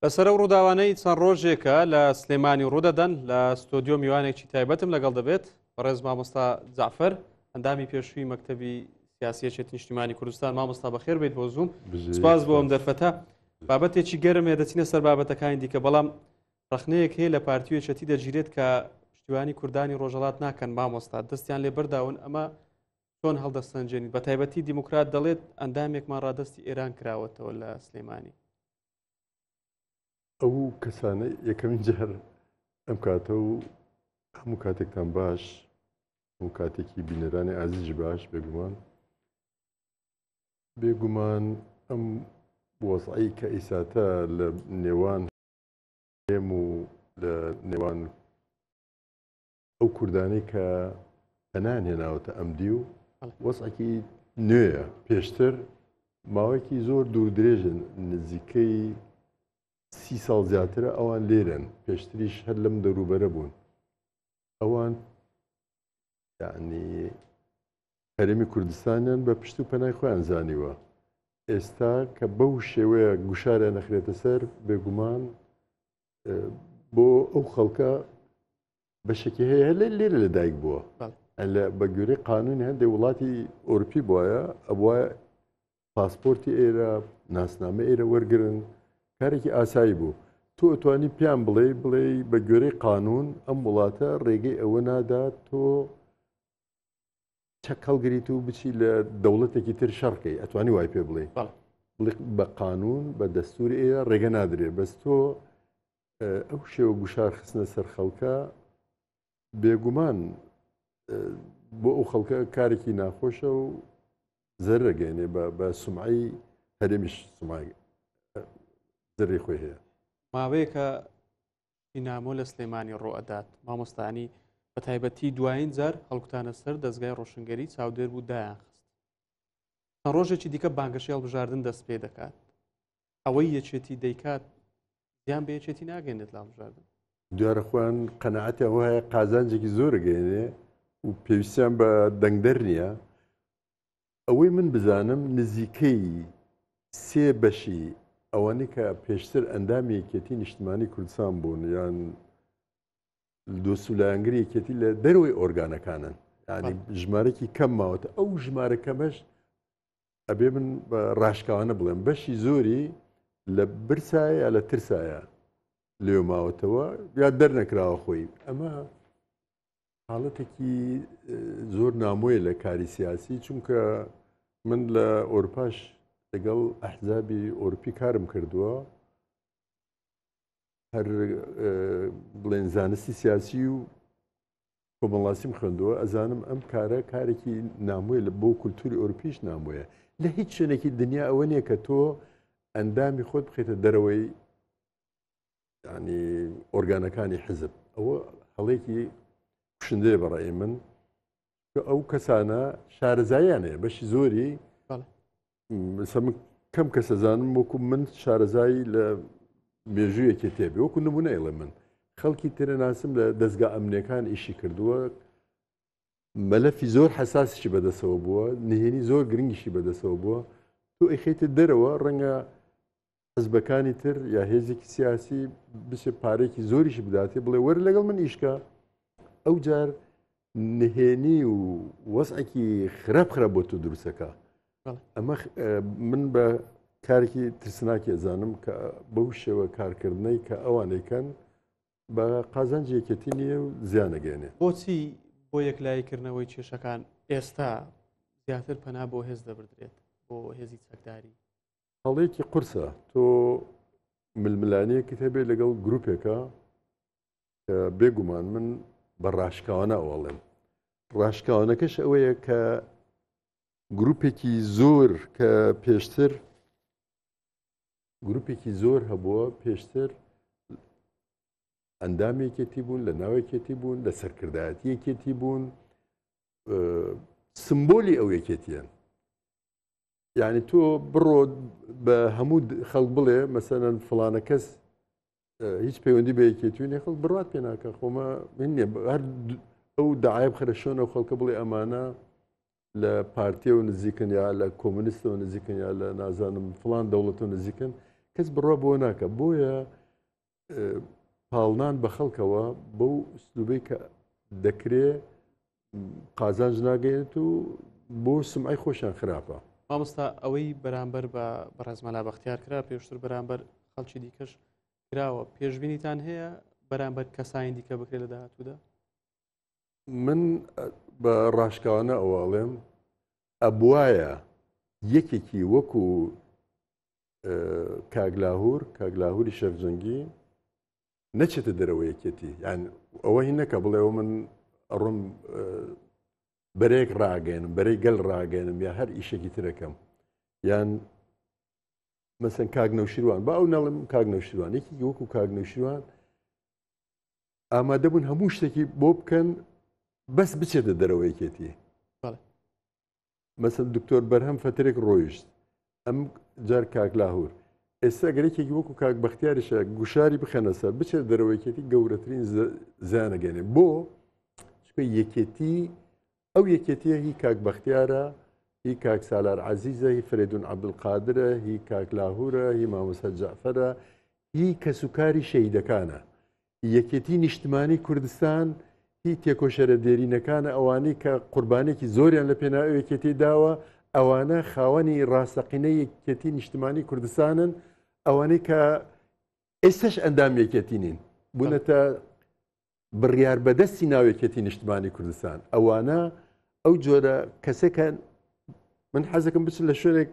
لەسەر ئەو ڕووداوانەی چەند ڕۆژێکە لە سلێمانی ڕوودەدەن لە ستۆدیۆ میوانێکی تایبەتم لەگەڵ دەبێت بەڕێز مامۆستا جەعفەر ئەندامی پێشووی مەکتەبی سیاسی یەکێتی نیشتیمانی کوردستان. مامۆستا بەخێر بیت بۆ زووم، سپاس بۆ ئەم دەرفەتە. بابەتێکی گەرم هەیە، دەچینە سەر بابەتەکانی دیکە، بەڵام ڕەخنەیەک هەیە لە پارتی و یەکێتی دەگیرێت کە پشتیوانی کوردانی ڕۆژهەڵات ناکەن. مامۆستا دەستیان لێ بەرداون، ئەمە چۆن هەڵدەسەنجێنیت؟ بە تایبەتی دیموکرات دەڵێت ئەندامێکمان ڕادەستی ئێران کراوەتەوە لە سلێمانی. ئەو کەسانە یەکەمین جار ئەم کاتە و هەموو کاتێکتان باش، هەموو کاتێکی بینەرانی ئازیزی باش. بێگومان ئەم وەزعی کە ئیساتە لە نێوان هەرێم و لە نێوان ئەو کوردانەی کە پەنایان هێناوەتە ئەم دیو وەزعێکی نوێیە. پێشتر ماوەیەکی زۆر دوور درێژن، نزیکەی 30 ساڵ زیاترە ئەوان لێرەن، پێشتریش هەر لەم دەوروبەرە بوون. ئەوان یعنی هەرێمی کوردستانیان بە پشت و پەنای خۆیان زانیوە. ئێستا کە بەو شێوەیە گوشاریان نەخرێتە سەر، بێگومان بۆ ئەو خەڵکە بەشێکی هەیە لێ لێرە لەدایک بووە. لە بە گوێرەی قانونی هەندێک وڵاتی ئەوروپی بواە ئەبواە پاسپۆرتی ئێرە، ناسنامە ئێرە وەرگن، کارێکی ئاسایی بوو. تۆ ئەتوانی پێیان بڵێ بڵێ بە گوێرەی قانون ئەم وڵاتە ڕێگەی ئەوە نادات تۆ چەک هەڵگریت و بچی لە دەوڵەتێکی تر شەڕکەی. ئەتوانی وای پێ بڵێ بە قانون بە دەستور ئێرە ڕێگە نادرێ، بەس تۆ ئەو شێوە گوشار خستنە سەر خەڵکە بێگومان بۆ ئەو خەڵکە کارێکی ناخۆشە و زەرەگەێنێ بە سمعی هەرێمیش، سمعی زەری خۆی هەیە. ماوەیەکە نامۆ لە سلێمانی ڕۆئەدات مامۆستانی، بە تایبەتی دوایین جار هەڵکوتانە سەر دەستگای ڕۆشنگەری چاودێر بوو دایان خست. چەند ڕۆژێکی دیکە بانگەشەی هەڵبژاردن دەست پێ دەکات. ئەوەی یەکێتی دەیکات زیان بە یەکێتی ناگەێنێت لە هەڵبژاردن؟ دیارە خۆیان قەنەعەتیان ئەوە هەیە قازانجێکی زۆر گەێنێ و پێویستیان بە دەنگدەر نییە. ئەوەی من بزانم نزیکەی سێ بەشی ئەوانەی کە پێشتر ئەندامی یەکێتی نیشتمانی کوردستان بوون یان دۆست و لایەنگری یەکێتی لە دەرەوەی ئۆرگانەکانن، ینی ژمارەکی کەم ماوەتە. ئەو ژمارە کەمەش ئەبێ من بە ڕاشکاوانە بڵێم بەشی زۆری لە برسایە یا لە ترسایە لێ ماوەتەوە یا دەرنەکراوە خۆی. ئەمە حاڵەتێکی زۆر نامۆیە لە کاری سیاسی، چونکە من لە ئۆرپاش لەگەڵ ئەحزابی ئۆرپی کارم کردووە، هەر بڵێن زانستی سیاسی و کۆمەڵناسیم خوێندووە، ئەزانم ئەم کارە کارێکی نامۆیە لە بۆ کولتوری ئەوروپیش نامۆیە. لە هیچ شوێنێکی دنیا ئەوە نییە کە تۆ ئەندامی خۆت بخیتە دەرەوەی ینی ئۆرگانەکانی حزب. ئەوە هەڵێکی کوشندەیە بەڕێ من. ئەو کەسانە شارەزاییان هەیە بەشی زۆری، من کەم کەسەزانم وەکو من شارەزایی لە مێژوویەکی تێبێ. وەکو نمونە ئێڵێ من خەڵکی ترە ناسم لە دەستگا ئەمنیەکان ئیشی کردووە، مەلەفی زۆر حەساسیشی بەدەسەوە بووە، نهێنی زۆر گرنگیشی بەدەسەوە بووە. تۆ ئەیخەیتە دەرەوە، ڕەنگە حزبەکانی تر یا هێزێکی سیاسی بچێ پارێکی زۆریشی بداتێ بڵێ وەرە لەگەڵ من ئیشکە. ئەو جار نهێنی و وەزعێکی خراپ خراپ بۆ تۆ دروستەکە. ئەمە من بە کارێکی ترسناکی ئەزانم کە بەو شێوە کارکردنەی کە ئەوانەیکەن بە قازانجی یەکێتی نییە و زیانەگەێنێ. بۆچی بۆ یەکلاییکردنەوەی کێشەکان ئێستا زیاتر پەنا بۆ هێز دەبردرێت، بۆ هێزی چەکداری؟ هەڵەیەکی قورسە تۆ ململانەیەکت هەبێت لەگەڵ گروپێکە کە بێگومان من بە ڕاشکاوانە ئەوەڵێم، ڕاشکاوانەکەش ئەوەیە کە گروپێکی زۆر کە پێشتر گروپێکی زۆر هەبووە، پێشتر ئەندامێکێتی بوون، لە ناوێکێتی بوون، لە سەرکردایەتیەکێتی بوون، سمبۆلی ئەو یەکێتیان. یعنی تۆ بڕۆ بە هەموو خەڵک بڵێ مەسەەن فلانە کەس هیچ پەیوەندی بە یەکێتی نیە، خەڵک بڕات پێ ناکە. خۆمە نییە هەر ئەو داعای بخەرە شوێنە و خەڵکە بڵێ ئەمانە لە پارتیەوە نزیکن یا لە کۆمونیستەوە نزیکن یا لە نازانم فلان دەوڵەتەوە نزیکن. کەس بڕوا بۆ ناکە بۆیە پاڵنان بە خەڵکەوە بەو ئوسلوبەی کە دەکرێ قازانج ناگەێنێت و بۆ سمعی خۆشیان خراپە. مامۆستا ئەوەی بەرامبەر بە بەڕێز مەلا بەختیار کرا پێشتر بەرامبەر خەڵکی دیکەش کراوە پێشبینیتان هەیە بەرامبەر کەسانی دیکە بکرێت لە داهاتوودا؟ من بە ڕاشکاوانە ئەوە ئەڵێم ئەبواە یەکێکی وەکو کاک لاهور کاک لاهوری شێخ جەنگی نەچێتە دەرەوە یەکێتی یان ئەوە هی نەکە بڵێ ئەوە من ئەڕۆم بەرەیەک ڕاگەێنم بەرەی گەل ڕاگەێنم یا هەر ئیشێکی ترەکەم یان مەسەن کاک نەوشیروان با ئەو نەڵم کاک نەوشیروان یەکی وەکو کاک نەوشیروان ئامادە بوون هەموو شتێکی بۆ بکەن بەس بچێتە دەرەوە یەکێتی مەسەن دکتۆر بەرهەم فەترێک ڕۆیشت ئەم جار کاک لاهور ئێستا گەر یەکێکی وەکو کاک بەختیاریشە گوشاری بخەنە سەر بچێت دەرەوە یەکێتی گەورەترین زیانەگەێنێ بۆ چکە یەکێتی ئەو یەکێتیە هی کاک بەختیارە هی کاک سالار عزیزە هی فرێدون عبدالقادرە هی کاک لاهورە هی مامۆستا جەعفەرە هی کەسوکاری شەهیدەکانە یەکێتی نیشتمانی کوردستان هی تێکۆشەرە دێرینەکانە ئەوانەی کە قوربانێکی زۆریان لە پێناو ئەو یەکێتی داوە ئەوانە خاوەنی ڕاستەقینەی یەکێتی نیشتمانی کوردستانن ئەوانەی کە ئێستش ئەندام یەکێتی نین بوونەتە بڕیار بەدەستی ناو یەکێتی نیشتمانی کوردستان ئەوانە ئەو جۆرە کەسێکە من حەزەکەم بچن لە شوێنێک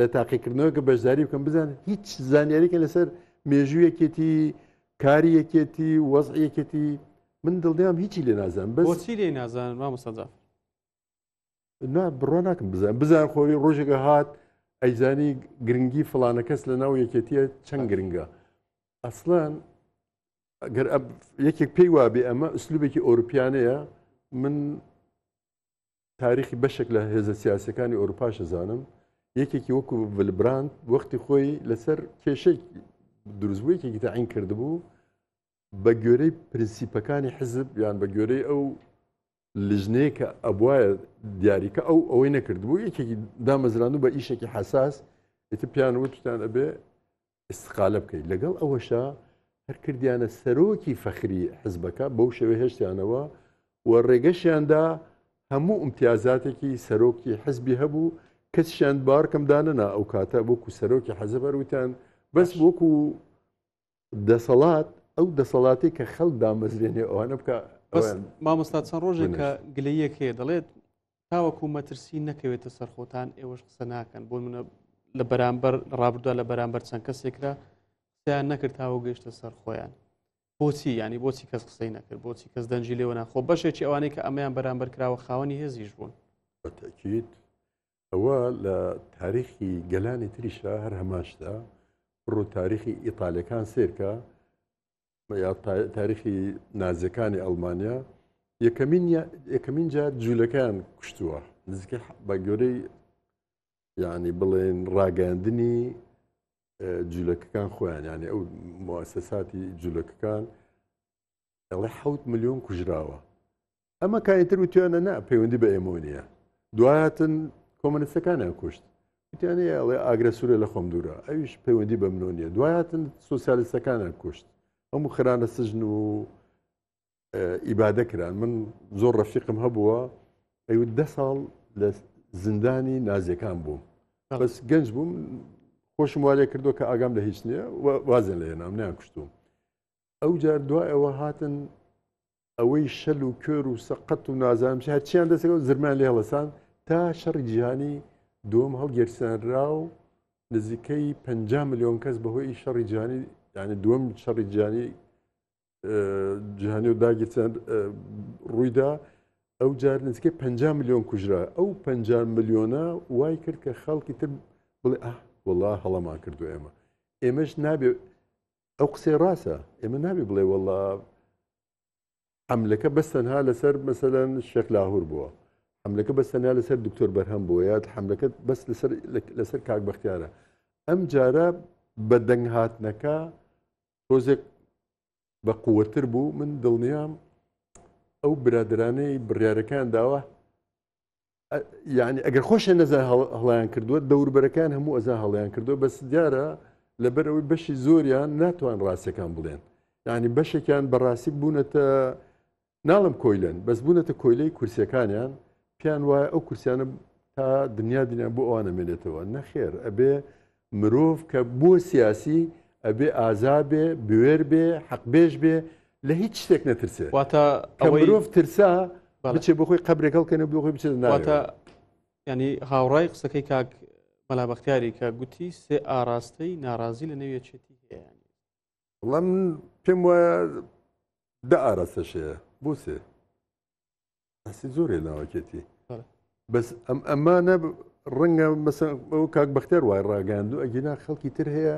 لە تاقیکردنەوەکە بەشداری بکەم بزان هیچ زانیاریکە لەسەر مێژوو یەکێتی کاری یەکێتی وەزع یەکێتی من دڵنیام هیچی لێ نازان بەس بۆچی لێ نازان مامۆستا جعفر نا بڕوا ناکەم بزان بزان خۆی ڕۆژێکە هات ئەیزانی گرنگی فلانە کەس لە ناو یەکێتیە چەند گرنگە ئەسڵەن گەر یەکێک پێی وابێ ئەمە ئوسلوبێکی ئەوروپیانەیە من تاریخی بەشێک لە هێزە سیاسەکانی ئەوروپاش ئەزانم یەکێکی وەکو ڤلبراند وەختی خۆی لەسەر کێشەی دروستبوویەکێکی تەعین کردبوو بە گوێرەی پرنسیپەکانی حزب یان بە گوێرەی ئەو لژنەیە کە ئەبواە دیاریکە ئەو ئەوەی نەکردبوو یەکێکی دامەزران و بە ئیشێکی حساس ئیتر پیان وتتان ئەبێ ئیستقالە بکەیت لەگەڵ ئەوەشا هەر کردیانە سەرۆکی فەخری حزبەکە بەو شێوەی هێشتیانەوە و ڕێگەشیاندا هەموو ئیمتیازاتێکی سەرۆکی حزبی هەبوو کەسیان بارکەم دانەنا ئەو کاتە وەکو سەرۆکی حەزب هەروتیان بەس وەکو دەسەڵات ئەو دەسەڵاتی کە خەڵک دامەزرێنێ ئەوانە بکە بەس مامۆستا چەند ڕۆژێک کە گلەیەک هەیە دەڵێت تاوەکو مەترسی نەکەوێتە سەر خۆتان ئێوەش قسە ناکەن بۆ منە لە بەرامبەر ڕابردووە لە بەرامبەر چەند کەسێکرا قسەیان نەکرد تاوە گەیشتە سەر خۆیان بۆچی ینی بۆچی کەس قسەی نەکرد بۆچی کەس دەنجی لێوە ناخۆ بەشێکی ئەوانەی کە ئەمەیان بەرامبەر کراوە خاوەنی هێزیش بوون تەکیت ئەوە لە تاریخی گەلانی تریشا هەر هەماشدا بڕۆ تاریخی ئیتالەکان سێرکە یا تاریخی نازیەکانی ئەڵمانیا یەکەمین یەکەمین جار جوولەکەیان کوشتووە نزیکە بە گوێرەی یعنی بڵێن ڕاگەاندنی جوولەکەکان خۆیان یعنی ئەو موسەساتی جوولەکەکان ئەڵێ حوت میلیۆن کوژراوە ئەمە کانی تر وتیانە نا پەیوەندی بە ئێمەوە نییە دواتن کۆمەنیستەکانیان کوشت وتیانە ئەڵێ ئاگرە سوورە لە خۆم دوورە ئەویش پەیوەندی بە منۆ نییە دواتن سوسیالیستەکانیان کوشت هەموو خرانە سجن و ئیبادە کران من زۆر ڕەفیقم هەبووە ئەیوت دە ساڵ لە زیندانی نازیەکان بووم بەس گەنج بووم خۆشم والێ کردو کە ئاگام لە هیچ نییە وازن لە هێنام نیان کوشتوم ئەو جار دوای ئەوە هاتن ئەوەی شەل و کوێر و سەقەت و نازانم چی هەرچیان دەستەکەوت زرمیان لێ هەڵەسان تا شەڕی جیهانی دووەم هەڵگیرسێنرا و نزیکەی 50 ملیۆن کەس بەهۆی شەڕی جیهانی یعنی دووەم شەڕی جیهانی جیهانی و داگیرسان ڕوویدا ئەو جار نزیکەی 50 ملیۆن کوژرا ئەو 50 ملیۆنە وای کرد کە خەڵکی تر بڵێ ئاه وەڵا هەڵەمان کردو ئێمە ئێمەش نابێ ئەو قسەی ڕاستە ئێمە نابێ بڵێ وەڵا حملەکە بەس تەنها لەسەر مەسەلەن شێخ لاهور بووە حملەکە بەس تەنها لەسەر دکتۆر بەرهەم بووە یاد حملەکە بەس لەسەر لەسەر کاک بەختیارە ئەم جارە بە دەنگ هاتنەکە تۆزێک بە قووەتر بوو من دڵنیام ئەو برادرانەی بڕیارەکان داوە یعنی ئەگەر خۆشیان نەزان هەڵیان کردووە دەوربەرەکان هەموو ئەزان هەڵیان کردووە بەس دیارە. لەبەر ئەوەی بەشی زۆریان ناتوان ڕاستەکان بڵێن یعنی بەشێکیان بەڕاستی بوونەتە ناڵم کۆیلەن بەس بوونەتە کۆیلەی کورسیەکانیان پێیان وایە ئەو کورسیانە تا دنیا دنیا بۆ ئەوان ئەمێنێتەوە نەخێر ئەبێ مرۆڤ کە بۆ سیاسی ئەبێ ئازا بێ بوێر بێ حەقبێژ بێ لە هیچ شتێک نەترسێ واتە کە مرۆڤ ترسا بچێ بۆ خۆی قەبرێک هەڵکەنێ بۆ خۆی بچێت واتە ینی هاوڕای قسەکەی کاک مەلا بەختیاری کە گوتی سێ ئاراستەی ناڕازی لە نێو یەکێتی هەیە وەڵا من پێم وایە دە ئاراستەش هەیە بۆ سێ ئەسی زۆرێ ناوەکێتی بەس ئەم ئەمانە ڕەنگە مەسە ئەو کاک بەختێر وای ڕاگەاند و ئەگینا خەڵکی تر هەیە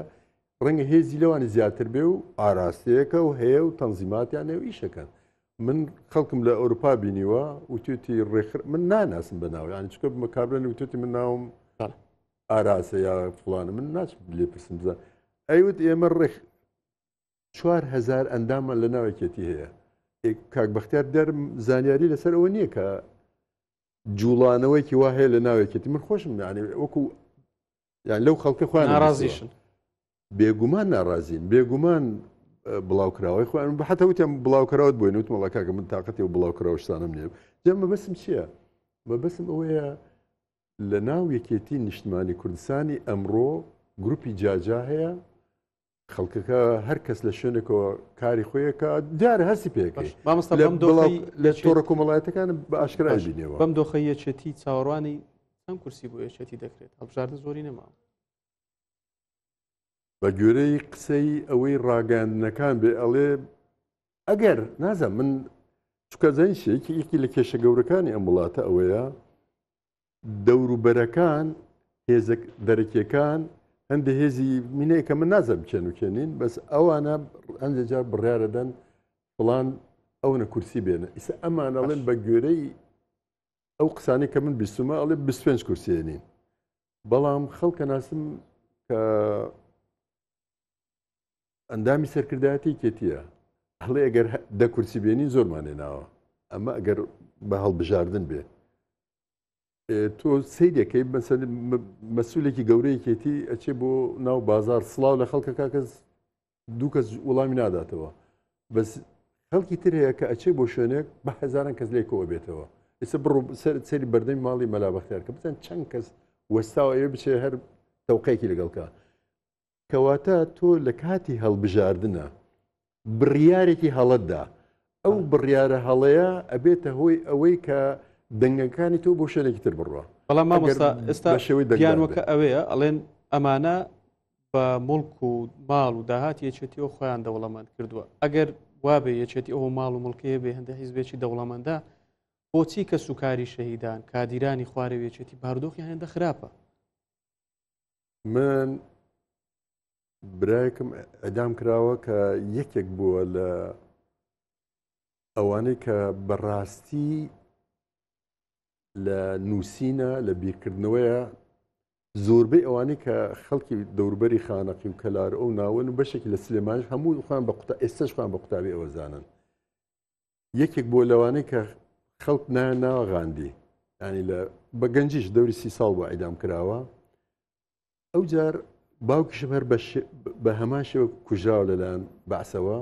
ڕەنگە هێزی لەوانی زیاتر بێ و ئاراستەیەکە و هەیە و تەنزیماتیان و ئیشەکەن من خەڵکم لە ئەوروپا بینیوە وتوتی ڕێخر من ناناسم بەناو یانی چکە بمە کابرا وتوتی من ناوم ئاراسە یا فڵانە من ناچم لێ پرسم بزان ئەیوت ئێمە ڕێخ 4هزار ئەندامان لە ناوێکێتی هەیە کاک بەختیار دەرم زانیاری لەسەر ئەوە نییە کە جوڵانەوەیکی وا هەیە لە ناوێکێتی من خۆشم یعنی وەکو یان لەو خەڵکە خۆیان ناڕازیشن بێگومان ناڕازین بێگومان بڵاوکراوەی خۆیان بە حتا وتیان بڵاوکراوت بۆی وتم وەڵا کاکە من تاقەتی و بڵاوکراوە شتانم نییە جا مەبەستم چییە مەبەستم ئەوەیە لە ناو یەکێتی نیشتمانی کوردستانی ئەمڕۆ گروپی جاجا هەیە خەڵکەکە هەر کەس لە شوێنێکەوە کاری خۆیەکە دیارە هەستی پێەکەی مامۆستا لە تۆڕە کۆمەڵایەتەکان بە ئاشکرای بینەوە بەم دۆخە یەکێتی چاوەڕوانی چەند کورسی بۆ یەکێتی دەکرێت هەڵبژاردن زۆری نەماوە بە گوێرەی قسەی ئەوەی ڕاگەاندنەکان بێ ئەڵێ ئەگەر نازە من چکە زانیشێکی یەکی لە کێشە گەورەکانی ئەم وڵاتە ئەوەیە دەوروبەرەکان، هێزە دەرەکیەکان، هەندێ هێزی مینەیە کە من نازانم کێن و کێ نین، بەس ئەوانە هەندێ جار بڕیارەدەن فڵان ئەونە کورسی بێنە. ئیستا ئەمان ئەڵێن بە گوێرەی ئەو قسانەی کە من بیستومە ئەڵێ 25 کورسی نین. بەڵام خەڵکە ناسم کە ئەندامی سەرکردایەتی یەکێتیە ئەڵێ ئەگەر دە کورسی بێنین زۆرمان هێناوە ئەمە ئەگەر بە هەڵبژاردن بێ تۆ سەیرەکەی مەسەن مەسولێکی گەورە یەکێتی ئەچێ بۆ ناو بازار سڵاو لە خەڵکەکە کەس دوو کەس وەڵامی ناداتەوە بەس خەڵکی تر هەیە کە ئەچێ بۆ شوێنێک بە هەزاران کەس لێکەوە بێتەوە ئێستا بڕۆ سەر سەری بەردەمی ماڵی مەلا بەختیار کە بزان چەند کەس وەستاوە ئەوێ بچێ هەر تەوقێکی لەگەڵکە کەواتە تۆ لە کاتی هەڵبژاردنە بڕیارێکی هەڵەت دا، ئەو بڕیارە هەڵەیە ئەبێتە هۆی ئەوەی کە دەنگەکانی تۆ بۆ شوێنێکی تر بڕوا. بەڵام مامۆستا ئێستا بیانوەکە ئەوەیە ئەڵێن ئەمانە بە موڵک و ماڵ و داهاتی یەکێتیەوە خۆیان دەوڵەمەند کردووە ئەگەر وابێ یەکێتی ئەو ماڵ و مڵکەیە بێ هەندە حیزبێکی دەوڵەمەندە بۆچی کە سوکاری شەهیدان کادیرانی خوارەوە یەکێتی بارودۆخیان هێندە خراپە من برایەکم ئەدام کراوە کە یەکێک بووە لە ئەوانەی کە بەڕاستی لە نووسینە لە بیرکردنەوەیە زۆربەی ئەوانەی کە خەڵکی دەوربەری خانەقی و کەلار ئەو ناون و بەشێکی لە سلێمانش هەموو خۆیان بە قوتا ئێستش خۆیان بە قوتابی ئەوە زانن یەکێک بووە لەوانەی کە خەڵک نایان ناوە غاندی ینی لە بە گەنجیش دەوری سی ساڵ بۆ ئیدام کراوە ئەو جار باوکیشم هەر بە هەمان شێوە کوژراوە لەلایەن بەعسەوە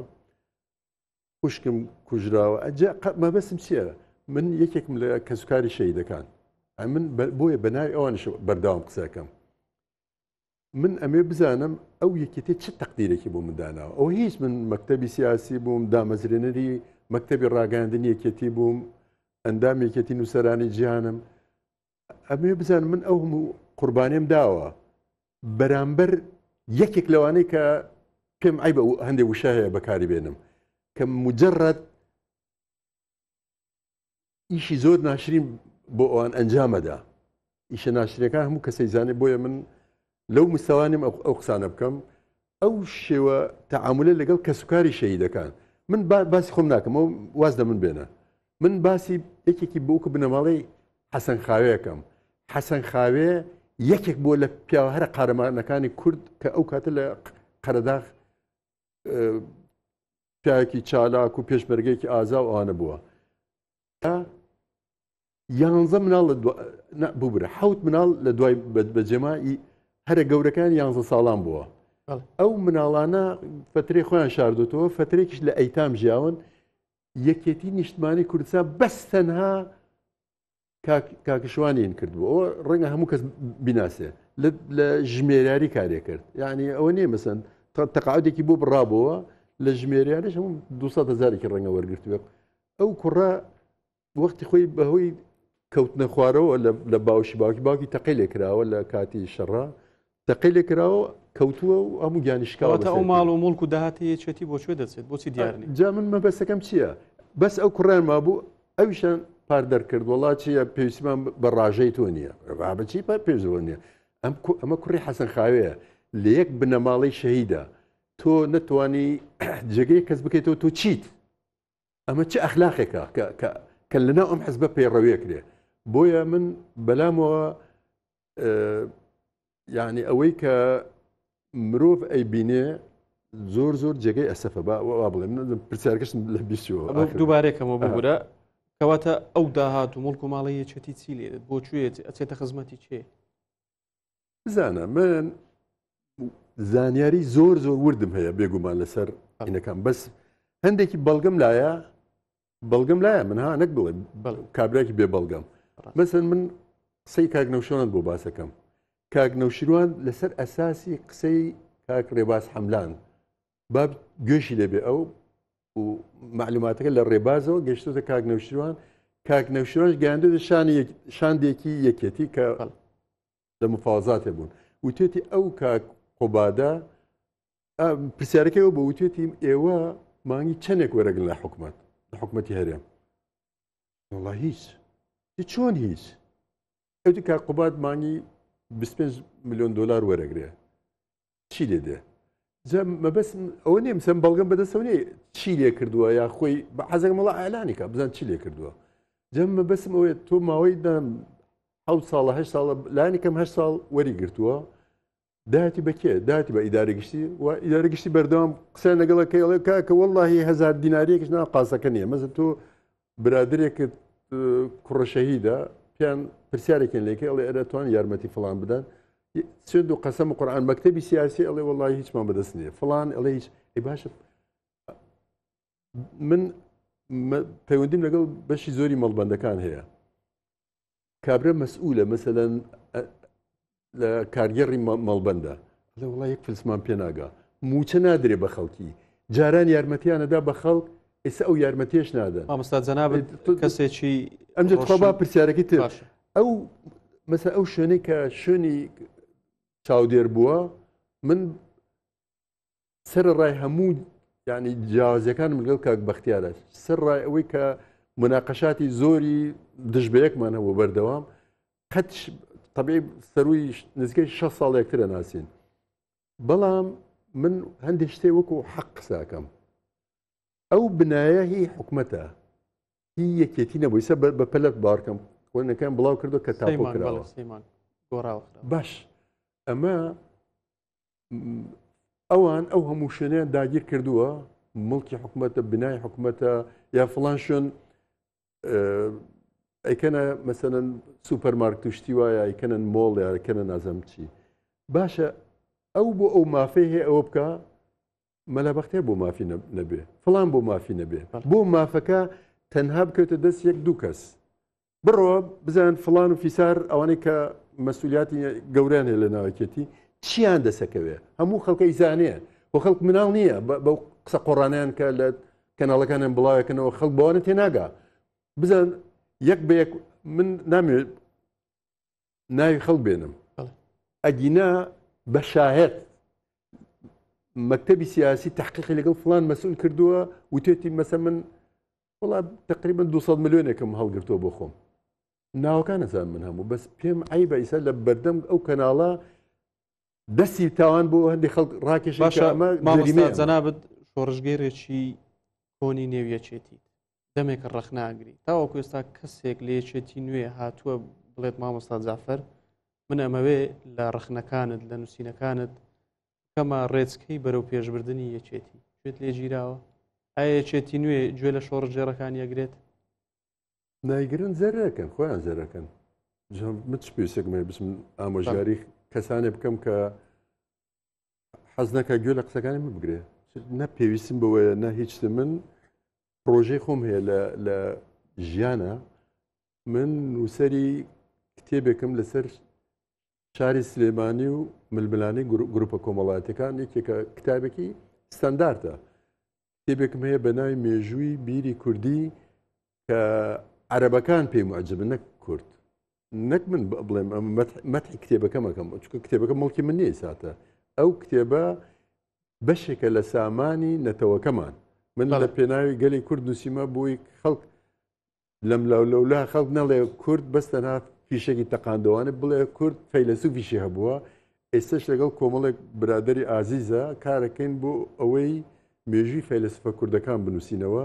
خوشکم کوژراوە ئەجا مەبەستم چییە من یەکێکم لە کەسوکاری شەیدەکان من بۆیە بە ناوی ئەوانش بەردەوام قسەکەم من ئەمێ بزانم ئەو یەکێتی چ تەقدیرێکی بۆ من داناوە ئەو هیچ من مەکتتەبی سیاسی بووم دامەزرێنەری مەکتتەبی ڕاگەاندنی یەکێتی بووم ئەندام یەکێتی نووسەرانی جیهانم ئەمێ بزانم من ئەو هەموو قوربانیم داوە بەرامبەر یەکێک لەوانەی کە پێم عیبە هەندێک وشە هەیە بەکاری بێنم کە مجرد ئیشی زۆر ناشرین بۆ ئەوان ئەنجامەدا ئیشە ناشرینەکان هەموو کەسەی زانێ بۆیە من لەو مستەوانیم ئەو قسانە بکەم ئەو شێوە تەعاملە لەگەڵ کەسوکاری شەهیدەکان من باسی خۆم ناکەم ئەو واز لە من بێنە من باسی یەکێکی بۆکە بنەماڵەی حەسەن خاوێکەم حەسەن خاوێ یەکێک بووە لە پیاوە هەرە قارەمانەکانی کورد کە ئەو کاتە لە قەرەداغ پیاوێکی چالاک و پێشمەرگێکی ئازا و ئەوانە بووە یانزە مناڵ لە ببرە حەوت مناڵ لە دوای بەجێما هەرە گەورەکان یانزە ساڵان بووە. ئەو مناڵانە فترەی خۆیان شاردوتەوە فترێکیش لە ئەیتام ژیاون یەکێتی نیشتمانی کوردستان بەس تەنها کاکشوانین کردبوو ئەوە ڕەنگە هەموو کەس بیناسێ لە ژمێریاری کارێ کرد یعنی ئەوە نییە مەسەن تەقاعدێکی بۆ بڕابەوە لە ژمێریاریش هەموو 200 هزارێکی ڕەنگە وەرگرتوێت ئەو کوڕە وەختی خۆی بەهۆی کەوتنە خوارەوە لە باوشی باوکی باوکی تەقەی لێکراوە لە کاتی شەڕە تەقەی لێکراوە کەوتووە و هەموو گیانی شکاوە ئەو ماڵ و مڵک و داهاتی یەکێتی بۆ کوێ دەچێت بۆچی دیار نییە جا من مەبەستەکەم چییە بەس ئەو کوڕیان مابوو ئەویشان پار دەرکرد وڵا چییە پێویستمان بە ڕاژەی تۆ نییە بابەچی پار پێشەوە نییە ئەم ئەمە کوڕی حەسەن خاوەیە لە یەک بنەماڵەی شەهیدە تۆ نەتوانی جێگەی کەس بکەیتەوە تۆ چیت ئەمە چ ئەخلاقێکە کە کە کە لەناو ئەم حزبە پەیڕەویەکرێ بۆیە من بەلامەوە یعنی ئەوەی کە مرۆڤ ئەیبینێ زۆر زۆر جێگەی ئەسەفە با وا بڵێم پرسیارکەشم لە بیرچووە دووبارەکەمەوە ببورە کەواتە ئەو داهات و مڵک و ماڵی یەکێتی چی لێ بۆ کوێ ئەچێتە خزمەتی چێ بزانە من زانیاری زۆر زۆر وردم هەیە بێگومان لەسەر ئینەکان بەس هەندێکی بەڵگەم لایە بەڵگەم لایە من ها نەک بڵێ کابراکی بێ بەڵگەم مەسەن من قسەی کاک نەوشیروان بۆ باسەکەم کاک نەوشیروان لەسەر ئەساسی قسەی کاک ڕێباز حەملان با گوێشی لێبێ ئەو و معلوماتەکە لە ڕێبازەوە گەشتۆتە کاک نەوشیروان کاک نەوشیروانش گەیاندێتە شانی شاندێکی یەکێتی کە لە مفاوەزاتێ بوون وتێتی ئەو کاک قوبادە پرسیارەکەی ئەو بۆ وتێتی ئێوە مانگی چەندێک وەرەگرن لە حکومت لە حکومەتی هەرێم وڵا هیچ چۆن هیچ ئەوتی کاک قوباد مانگی 25 میلیۆن دلار وەرەگرێ چی لێ دێ جا مەبەست ئەوە نییە مسەن بەڵگەم بەدەستەوە نییە چی لێ کردووە یا خۆی بە حەزەکەم وڵا ئالانی کە بزان چی لێ کردووە جا مەبەستم ئەوەیە تۆ ماوەی دام حەوت ساڵە هەشت ساڵە لانی کەم هەشت ساڵ وەری گرتووە داتی بە کێ داتی بە ئیدارە گشتی و ئیدارە گشتی بەردەوام قسەیان لەگەڵە کەی ئەڵێ کاکە وەڵڵاهی هەزار دیناریەکش ناو قاسەکە نییە مەسە تۆ برادرێکت کوڕە شەهیدە پێیان پرسیارێکیان لێکەی ئەڵێ ئەرە توان یارمەتی فڵان بدەن سوێند و قەسەم و قورآن مەکتەبی سیاسی ئەڵێ وەڵی هیچمان بەدەست نییە فڵان ئەڵێ هیچ ئەی باشە من پەیوەندیم لەگەڵ بەشی زۆری مەڵبەندەکان هەیە کابرا مەسئولە مەسەلەن لە کارگێڕی مەڵبەندە ئەڵێ وڵا یەک فلسمان پێ ناگا موچە نادرێ بە خەڵکی جاران یارمەتیانەدا بە خەڵک ئێستا ئەو یارمەتیش نادەن مامۆستا جەنابت کەسێکی ئەمجا تخوا با پرسیارەکەی تر ئەو مەسە ئەو شوێنەی کە شوێنی چاودێر بووە من سەرەڕای هەموو یانی جیاوازیەکانم لەگەڵ کاک بەختیارە سەرڕای ئەوەی کە مناقەشاتی زۆری دژ بە یەکمان هەبوو بەردەوام قەت طبیعی سەروی نزیکەی 6 ساڵ یەکترە ناسین بەڵام من هەندێک شتێ وەکو حەق قساکەم ئەو بنایە هی حکومەتە هی یەکێتی نەبوو ئیسە بە پەلەت بارکەم خۆنەکەیان بڵاو کردو کە تاپۆ کراوە باش ئەمە ئەوان ئەو هەموو شوێنیان داگیر کردووە مڵکی حکوومەتە بنای حکوومەتە یا فڵان شوێن ئەیکەنە مەسەن سوپەرمارکت و شتی وایە ئەیکەنن مۆڵ یاکەنە نازم چی باشە ئەو بۆ ئەو مافەی هەیە ئەوە بکە مەلا بەختیار بۆ مافی نەبێ فڵان بۆ مافی نەبێ بۆ مافەکە تەنها بکەوێتە دەست یەک دوو کەس بڕۆ بزان فڵان و فیسار ئەوانەی کە مەسئولیاتی گەوریان هەیە لە ناوەکێتی چیان دەسەکەوێ هەموو خەڵکە ئیزانەیە بۆ خەڵک مناڵ نییە بەو قسە قۆڕانیان کە لە کەناڵەکانیان بڵاوەکەنەوە خەڵک بەوانە تێناگا بزان یەک بە یەک من نامێت ناوی خەڵک بێنم ئەگینا بە شاهێت مەکتەبی سیاسی تحقیقی لەگەڵ فلان مەسئول کردووە وتێتی مەسە من وڵا تقریبا 200 ملیۆنێکم هەڵگرتووە بۆ خۆم ناوەکان نەزان من هەموو بەس پێم عیبە ئیسا لە بەردەم ئەو کەناڵە دەستی تاوان بۆ هەندێک خەڵک ڕاکێش باشە مامۆستا جەنابت شۆڕشگێرێکی کۆنی نێو یەکێتیت دەمێکە ڕەخناگری تاوەکو ئێستا کەسێک لە یەکێتی نوێ هاتووە بڵێت مامۆستا جعفر من ئەمەوێ لە ڕەخنەکانت لە نووسینەکانت کەمە ڕێچکەی بەرەو پێشبردننی یەکێتی گوێت لێ گیراوە ئایا یەکێتی نوێ گوێ لە شۆڕشگێڕەکان یەگرێت نایگرن زەرەکەن خۆیان زەرەکەن من چ پێویستێکم هەیە بچم ئامۆژگاری کەسانێ بکەم کە حەز نەکا گوێ لە قسەکانی من بگرێ نە پێویستم بەوەیە نە هیچ من پرۆژەی خۆم هەیە لە ژیانە من نووسەری کتێبێکم لەسەر شاری سلێمانی و ململانێی گروپە کۆمەڵایەتەکان یەکێکە کتابێکی ستاندارتە کتێبێکم هەیە بە ناوی مێژووی بیری کوردی کە عەرەبەکان پێی معجبن نەک کورد نەک من بڵێم ئەم مەتحی کتێبەکەمەکەم چونکە کتێبەکە مڵکی من نییە ساتە ئەو کتێبە بەشێکە لە سامانی نەتەوەکەمان من لە پێناوی گەلی کورد نووسیمە بۆی خەڵک لەم لاو لەولا خەڵک نەڵێ کورد بەس تەنها فیشەکی تەقاندەوانە بڵێ کورد فەیلەسوفیشی هەبووە ئێستش لەگەڵ کۆمەڵێک برادری ئازیزە کارەکەین بۆ ئەوەی مێژوی فەیلەسوفە کوردەکان بنووسینەوە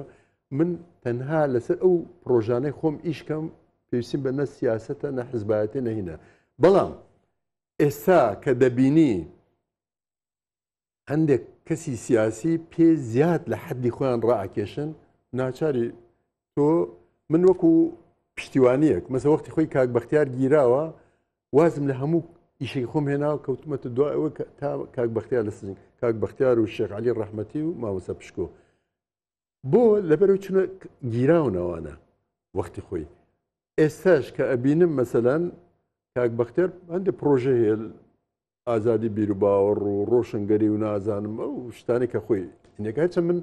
من تەنها لەسەر ئەو پرۆژانەی خۆم ئیشکەم پێویستیم بە نە سیاستە نە حزبایەتی نەهینە بەڵام ئێستا کە دەبینی هەندێک کەسی سیاسی پێ زیاد لە حەدی خۆیان ڕائەکێشن ناچاری تۆ من وەکو پشتیوانیەک مەسە وەختی خۆی کاک بەختیار گیراوە وازم لە هەموو ئیشێکی خۆم هێناوە کەوتمەتە دوای ئەوە تا کاک بەختیار لە سجن کاک بەختیار و شێخ علی ڕەحمەتی و مامۆستا پشکۆ بۆ لەبەرەوە چونە گیراونەوانە وەختی خۆی ئێستاش کە ئەبینم مەسەلەن کاک بەختیار هەندێک پرۆژە هەیە ئازادی بیروباوەڕ و ڕۆشنگەری و نازانم ئەو شتانەی کە خۆی نێکە هەرچە من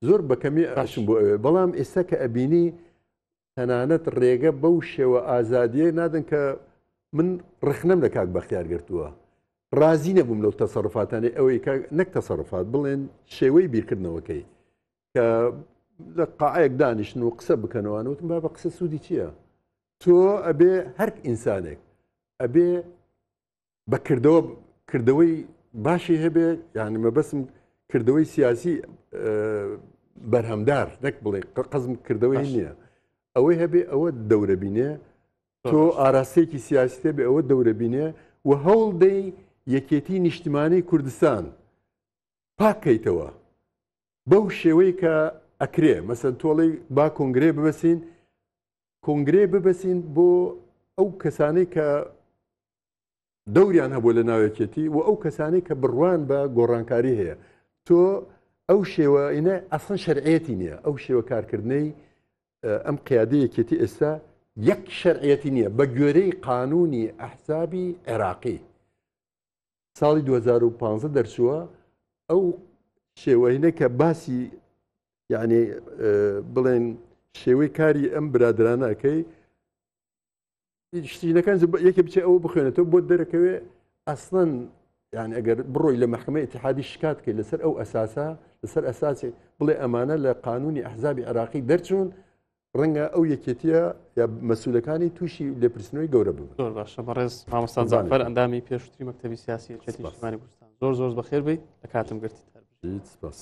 زۆر بەکەمی ئاشم بۆ ئەوێ بەڵام ئێستا کە ئەبینی تەنانەت ڕێگە بەو شێوە ئازادیە نادەن کە من ڕخنەم لە کاک بەختیار گرتووە ڕازی نەبووم لەو تەسەڕفاتانەی ئەوەی کە نەک تەسەڕفات بڵێن شێوەی بیرکردنەوەکەی کە لە قاعەیەک دانیشن و قسە بکەنەوە وتم بابە قسە سوودی چییە تۆ ئەبێ هەر ئینسانێک ئەبێ بە کردەوە کردەوەی باشی هەبێ یعنی مەبەسم کردەوەی سیاسی بەرهەمدار نەک بڵێ قەزم کردەوەی نییە ئەوەی هەبێ ئەوە دەورە بینێ تۆ ئاراستێکی سیاسی تێبێ ئەوە دەورە بینێ و هەوڵ دەی یەکێتی نیشتمانی کوردستان پاکەیتەوە بەو شێوەی کە ئەکرێ مەسەن تۆڵی با کۆنگرێ ببەسین کۆنگرێ ببەسین بۆ ئەو کەسانەی کە دەوریان هەبوو لە ناوەکێتی و ئەو کەسانەی کە بڕوان بە گۆڕانکاری هەیە تۆ ئەو شێوە ئینە ئەسڵەن شەرعەتی نییە ئەو شێوە کارکردنەی ئەم قیادە یەکێتی ئێستا یەک شەرعەتی نییە بە گوێرەی قانونی ئەحزابی عێراقی ساڵی 2015 دەرچووە ئەو شێوەینە کە باسی یعنی بڵێن شێوەی کاری ئەم برادرانەکەی شتینەکان یەکێ بچێ ئەوە بخوێنێتەوە بۆ دەرەکەوێ ئەسڵەن یان ئەگەر بڕۆی لە مەحکمە اتحادی شکات کەی لەسەر ئەو ئەساسە لەسەر ئەساسی بڵێ ئەمانە لە قانونی ئەحزابی عراقی دەرچوون ڕەنگە ئەو یەکێتیە یا مەسولەکانی تووشی لێپرسنەوەی گەورە ببن زۆر باشە بەڕێز مامۆستا جعفەر ئەندامی پێشتری مەکتەبی سیاسی یەکێتی نیشتمانی کوردستان زۆر زۆر بەخێر بێیت لە کاتم گرتیت سپاس.